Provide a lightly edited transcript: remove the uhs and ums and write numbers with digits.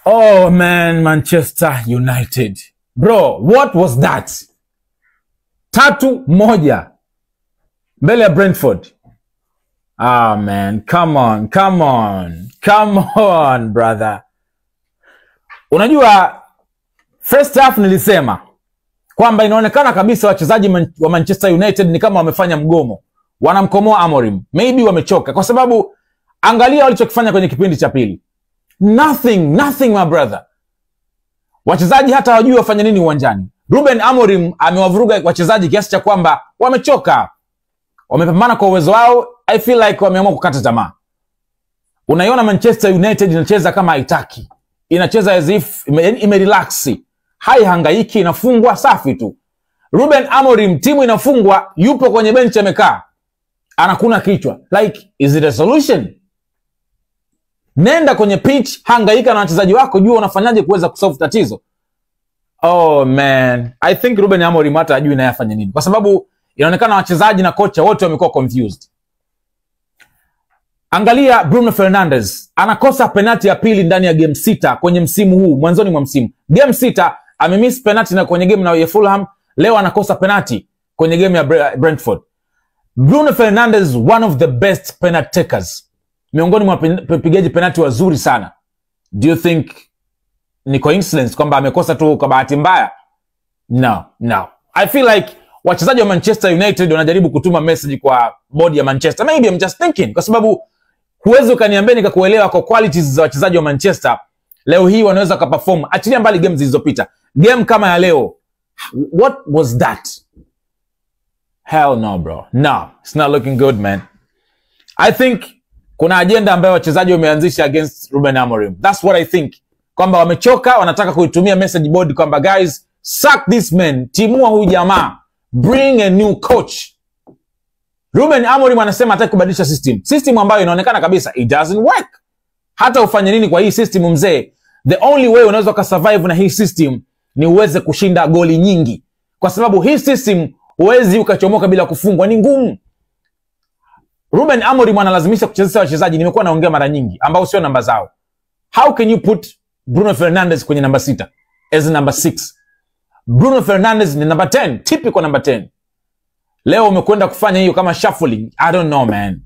Oh man, Manchester United. Bro, what was that? 3-1 mbele ya Brentford. Ah man, come on, come on. Come on, brother. Unajua first half nilisema kwamba inaonekana kabisa wachezaji wa Manchester United ni kama wamefanya mgomo. Wanamkomoa Amorim. Maybe wamechoka kwa sababu angalia walichokifanya kwenye kipindi cha pili. Nothing, nothing my brother. Wachezaji hata hawajui wafanye nini uwanjani. Ruben Amorim amewavuruga wachezaji kiasi cha kwamba wamechoka. Wamepambana kwa uwezo wao. I feel like wameamua kukata tamaa. Unaiona Manchester United inacheza kama haitaki. Inacheza as if imerelax. Haihangaiki, inafungwa safi tu. Ruben Amorim, timu inafungwa, yupo kwenye bench amekaa. Anakuna kichwa. Like, is it a solution? Nenda kwenye pitch, hangaika na wachezaji wako, jua unafanyaje kuweza kusolve tatizo. Oh man, I think Ruben Amorim hata hajui naye afanye nini. Kwa sababu inaonekana wachezaji na kocha wote wamekuwa confused. Angalia Bruno Fernandes, anakosa penalti ya pili ndani ya game 6 kwenye msimu huu, mwanzoni mwa msimu. Game 6 amemiss penalti na kwenye game na ya Fulham, leo anakosa penalti kwenye game ya Brentford. Bruno Fernandes, one of the best penalty takers. Miongoni mwa wapigaji penalti wazuri sana. Do you think ni coincidence kwamba amekosa tu kwa bahati mbaya? No, no. I feel like wachezaji wa Manchester United wanajaribu kutuma message kwa bodi ya Manchester. Maybe I'm just thinking, kwa sababu huwezi ukaniambia nikakuelewa kwa qualities za wachezaji wa Manchester leo hii wanaweza kuperform. Achilia mbali games zilizopita. Game kama ya leo, what was that? Hell no bro. No, it's not looking good man. I think kuna agenda ambayo wachezaji wameanzisha against Ruben Amorim. That's what I think. Kwamba wamechoka, wanataka kuitumia message board kwamba guys, sack this man, timua huyu jamaa, bring a new coach. Ruben Amorim anasema hataki kubadilisha system. System ambayo inaonekana kabisa it doesn't work. Hata ufanye nini kwa hii system mzee, the only way unaweza kusurvive na hii system ni uweze kushinda goli nyingi. Kwa sababu hii system huwezi ukachomoka bila kufungwa, ni ngumu. Ruben Amorim analazimisha kuchezesha wachezaji, nimekuwa naongea mara nyingi, ambao sio namba zao. How can you put Bruno Fernandes kwenye namba 6 as number 6? Bruno Fernandes ni number 10, typical number 10. Leo umekwenda kufanya hiyo kama shuffling. I don't know man.